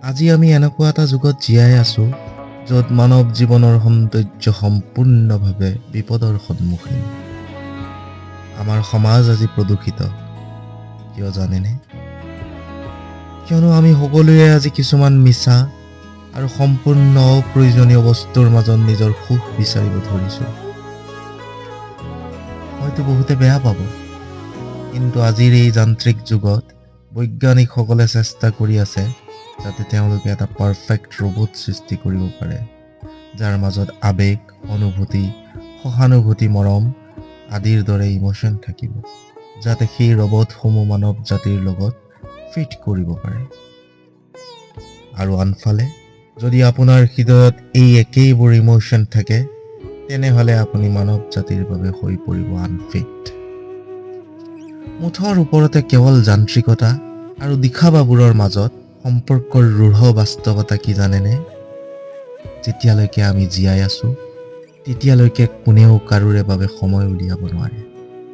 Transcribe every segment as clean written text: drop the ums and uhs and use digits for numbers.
আজি আমি এনেকুৱা এটা যুগত জীয়াই আছোঁ, য'ত মানৱ জীৱনৰ সৌন্দৰ্য সম্পূৰ্ণভাৱে বিপদৰ সন্মুখীন। আমাৰ সমাজ আজি প্ৰদূষিত। কিয় জানেনে? কিয়নো আমি সকলোৱে আজি কিছুমান মিছা আৰু সম্পূৰ্ণ অপ্ৰয়োজনীয় বস্তুৰ মাজত নিজৰ সুখ বিচাৰিব ধৰিছোঁ। হয়তো বহুতে বেয়া পাব, কিন্তু আজিৰ এই যান্ত্ৰিক যুগত বৈজ্ঞানিকসকলে চেষ্টা কৰি আছে যাতে তেওঁলোকে এটা পাৰফেক্ট ৰবট সৃষ্টি কৰিব পাৰে, যাৰ মাজত আৱেগ, অনুভূতি, সহানুভূতি, মৰম আদিৰ দৰে ইম'শ্যন থাকিব, যাতে সেই ৰবটসমূহ মানৱ জাতিৰ লগত ফিট কৰিব পাৰে। আৰু আনফালে যদি আপোনাৰ হৃদয়ত এই একেইবোৰ ইম'শ্যন থাকে, তেনেহ'লে আপুনি মানৱ জাতিৰ বাবে হৈ পৰিব আনফিট। মুঠৰ ওপৰতে কেৱল যান্ত্ৰিকতা আৰু দিখাবাবোৰৰ মাজত সম্পৰ্কৰ ৰূঢ় বাস্তৱতা কি জানেনে? যেতিয়ালৈকে আমি জীয়াই আছো, তেতিয়ালৈকে কোনেও কাৰোৰে বাবে সময় উলিয়াব নোৱাৰে।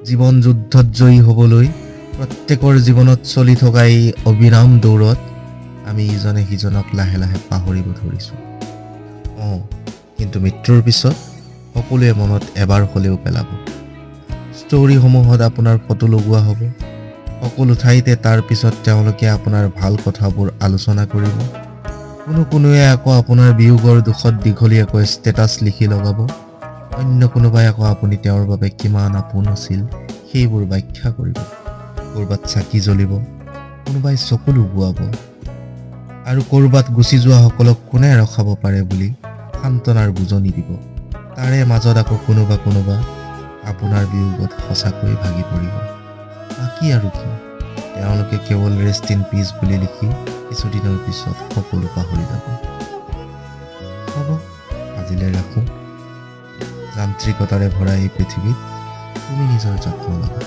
জীৱন যুদ্ধত জয়ী হ'বলৈ প্ৰত্যেকৰ জীৱনত চলি থকা এই অবিৰাম দৌৰত আমি ইজনে সিজনক লাহে লাহে পাহৰিব ধৰিছোঁ। অঁ, কিন্তু মৃত্যুৰ পিছত সকলোৱে মনত এবাৰ হ'লেও পেলাব। ষ্টৰীসমূহত আপোনাৰ ফটো লগোৱা হ'ব সকলো ঠাইতে। তাৰ পিছত তেওঁলোকে আপোনাৰ ভাল কথাবোৰ আলোচনা কৰিব। কোনো কোনোৱে আকৌ আপোনাৰ বিয়োগৰ দুখত দীঘলীয়াকৈ ষ্টেটাছ লিখি লগাব। অন্য কোনোবাই আকৌ আপুনি তেওঁৰ বাবে কিমান আপোন আছিল, সেইবোৰ ব্যাখ্যা কৰিব। ক'ৰবাত চাকি জ্বলিব, কোনোবাই চকুলো বোৱাব আৰু ক'ৰবাত গুচি যোৱাসকলক কোনে ৰখাব পাৰে বুলি সান্তনাৰ বুজনি দিব। তাৰে মাজত আকৌ কোনোবা কোনোবা আপোনাৰ বিয়োগত সঁচাকৈয়ে ভাগি পৰিব। বাকী আৰু কি? তেওঁলোকে কেৱল "ৰেষ্ট ইন পিচ" বুলি লিখি কিছুদিনৰ পিছত সকলো পাহৰি যাব। হ'ব, আজিলৈ ৰাখোঁ। যান্ত্ৰিকতাৰে ভৰা এই পৃথিৱীত তুমি নিজৰ যত্ন ল'বা।